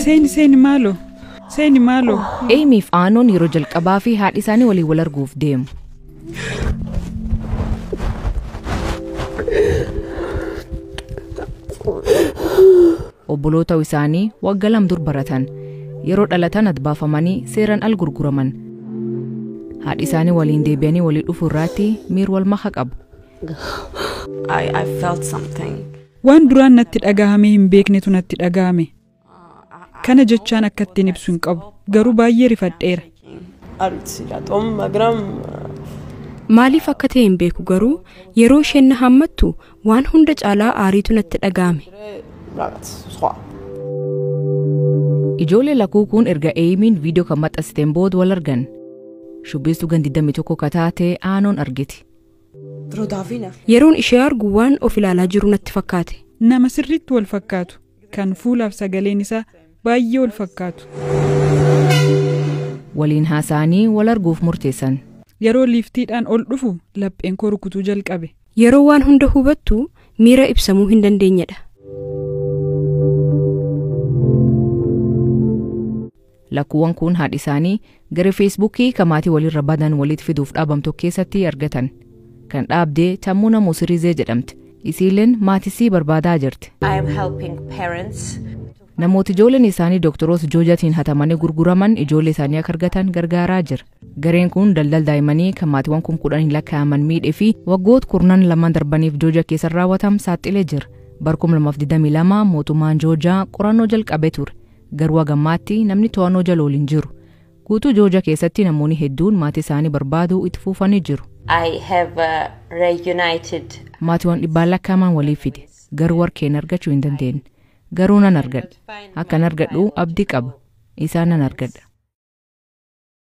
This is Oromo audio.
Seeni, seeni maaloo. Seeni maaloo. Eemiif Aanoon yeroo jalqabaa fi haadhi isaanii waliin wal arguuf deemu. Obboloota isaanii waggaa 2 dur baratan. Yeroo dhalatan ad baafamanii seeraan al gurguraman. Haadhi isaanii waliin deebi'anii walii dhufuu irratti miir wal maka qabu. I felt something. Waan duraan natti dhagahame hin beeknetu natti dhagahame. Kana jechaan akka ittiin ibsu hin qabu. Garuu baay'ee rifadheera. Maaliif akka ta'e hin beeku garuu yeroo isheen na hammattu waan hunda caalaa aariitu natti dhagahame. Ijoollee lakuu kun erga Eemiin viidiyoo kan maxxansiteen booda wal argan. Shubbistu gan 21 kataatee Aanoon argiti. Yeroon ishee argu waan of ilaalaa jiru natti fakkaate. Nama sirriitti wal fakkaatu kan fuulaaf sagaleen isaa baay'ee wal fakkaatu. Waliin haasa'anii wal arguuf murteessan. Yeroo liiftiidhaan ol dhufu lapheen koo rukutuu jalqabe. Yeroo waan hunda hubattu miira ibsamuu hin dandeenyedha. Lakkuuwwan kun haadhi isaanii gara Feesbuukii kan maatii walirra badan walitti fiduuf dhaabamtu keessatti argatan. Kan dhaabdee Tammuna Musiriizee jedhamti. Isiileen maatisii barbaadaa jirti. I am helping parents. Namooti ijoolleen isaanii doktoroota Joojaatiin hatamanii gurguraman ijoollee isaanii akka argatan gargaaraa jira. Gareen kun daldala daa'immanii kan maatiiwwan 10,000 lakkaa'aman miidhee fi waggoota 12 darbaniif Joojaa keessa raawwatamu saaxilee jira. Bara 2022 mootummaan Joojaa qorannoo jalqabee ture. Garuu hagammaatti namni to'annoo jala oolu hin jiru. Guutuu Joojaa keessatti namoonni hedduun maatii isaanii barbaaduu itti fufanii jiru. I have reunited. Maatiiwwan dhibbaan lakkaa'aman waliif fide. Garuu warqeen argachuu hin dandeenye. Garuu nan argadha. Akkan argadhu abdii qaba. Isaan nan argadha.